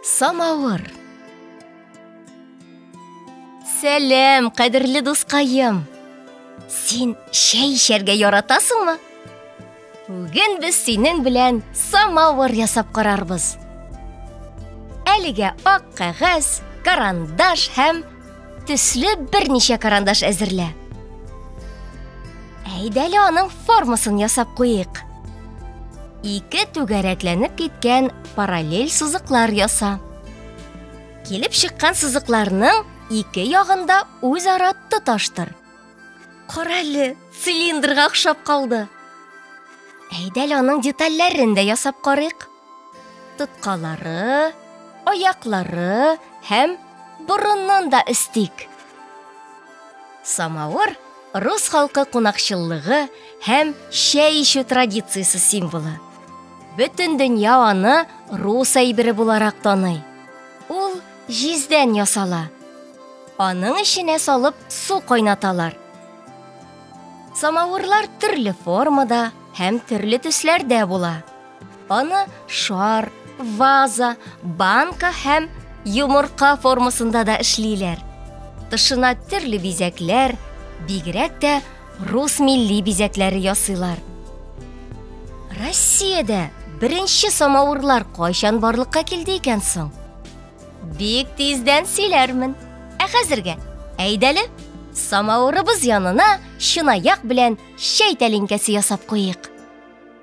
Самавыр. Сәлам, кадерле дускаем. Син чәй эчәргә яратасыңмы? Бүген без синең белән самавыр ясап карарбыз. Әлегә ак кәгазь, карандаш һәм төсле берничә карандаш әзерлә. Әйдә әле аның формасын ясап куйыйк. Ике түгәрәкләнеп киткән параллель сызыклар яса. Килеп чыккан сызыкларның ике ягында үзара тоташтыр. Кара әле, цилиндрга охшап калды. Әйдә әле аның детальләрен дә ясап карыйк. Тоткалары, аяклары һәм борынын да өстик. Самавыр рус халкы кунакчыллыгы һәм чәй эчү традициясе символы. Бөтен дөнья аны рус әйбере буларак таный. Ул җиздән ясала. Аның эченә салып су кайнаталар. Самавырлар төрле формада һәм төрле төсләрдә була. Аны шар, ваза, банка һәм йомырка формасында да эшлиләр. Тышына төрле бизәкләр, бигрәк тә рус милли бизәкләре ясыйлар. Россиядә беренче самавырлар кайчан барлыкка килде икән соң? Бик тиздән сөйләрмен. Ә хәзергә, әйдәле, самавырыбыз янына чынаяк белән чәй тәлинкәсе ясап куйыйк.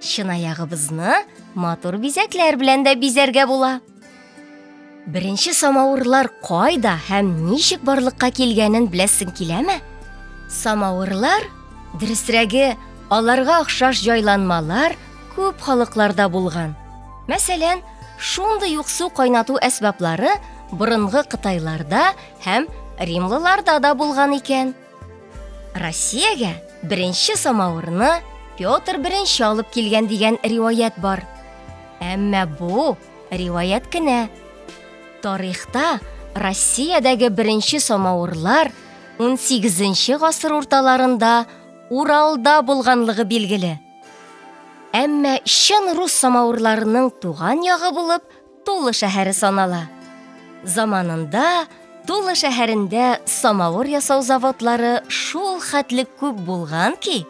Чынаягыбызны матур бизәкләр белән дә бизәргә була. Беренче самавырлар кайда һәм ничек барлыкка килгәнен беләсең киләме? Самавырлар, дөресрәге, аларга охшаш җайланмалар күп халыкларда булган. Мәсәлән, шундый ук су кайнату әсбаплары борынгы кытайларда һәм римлыларда да булган икән. Россиягә беренче самавырны Петр I алып килгән дигән риваять бар. Әмма бу риваять кенә. Тарихта Россиядәге беренче самавырлар 18 гасыр урталарында Уралда булганлыгы билгеле. Әмма чын рус самавырларының туган ягы булып Тула шәһәре санала. Заманында Тула шәһәрендә самавыр ясау заводлары шул хәтле күп булган ки,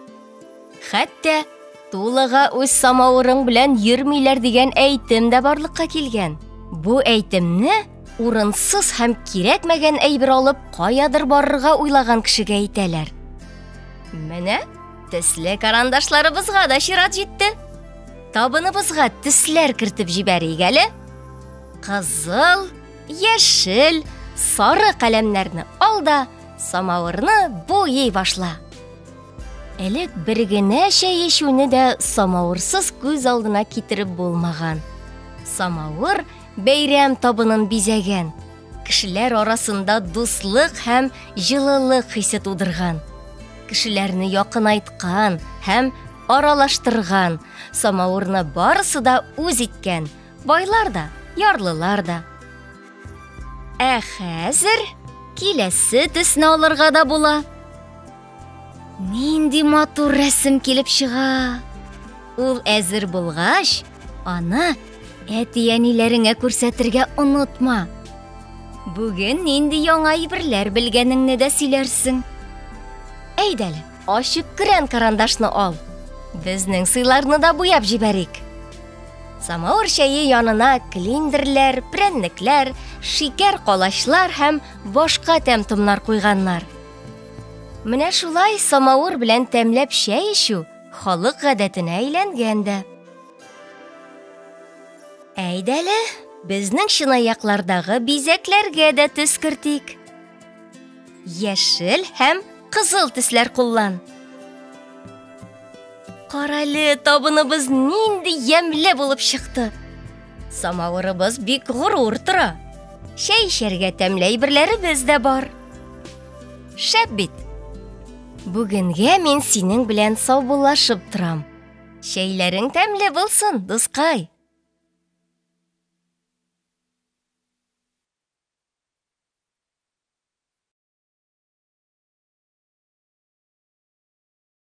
хәтта Тулага үз самавырың белән йөрмиләр дигән әйтем дә барлыкка килгән. Бу әйтемне урынсыз һәм кирәкмәгән әйбер алып каядыр барырга уйлаган кешегә әйтәләр. Менә төсле карандашларыбызга да чират җитте. Табыныбызга төсләр кертеп җибәрик әле. Кызыл, яшел, сары каләмнәрне ал да самавырны буйый башла. Элек бер генә чәй эчүне дә самавырсыз күз алдына китереп булмаган. Самавыр бәйрәм табынын бизәгән, кешеләр арасында дуслык һәм җылылык хисе тудырган, кешеләрне якынайткан һәм аралаштырган, самавырны барысы да үз иткән, байлар да, ярлылар да. Ә хәзер киләсе төсне алырга да була. Нинди матур рәсем килеп чыга! Ул әзер булгач, аны әти-әниләреңә күрсәтергә онытма. Бүген нинди яңа әйберләр белгәнеңне дә сөйләрсең. Әйдәле, ачык көрән карандашны ал. Безнең сыйларны да буяп җибәрик. Самавыр чәе янына клиндерләр, прәннекләр, шикәр калачлар һәм башка тәм-томнар куйганнар. Менә шулай самавыр белән тәмләп чәй эчү халык гадәтенә әйләнгән дә. Әйдәле, безнең чынаяклардагы бизәкләргә дә төс кертик. Яшел һәм кызыл төсләр куллан. Карале, табыныбыз нинди ямьле булып чыкты. Самавырыбыз бик горур тора. Чәй эчәргә тәмле әйберләребез дә бар. Шәп бит. Бүгенгә мин синең белән саубуллашып торам. Чәйләрең тәмле булсын, дускай.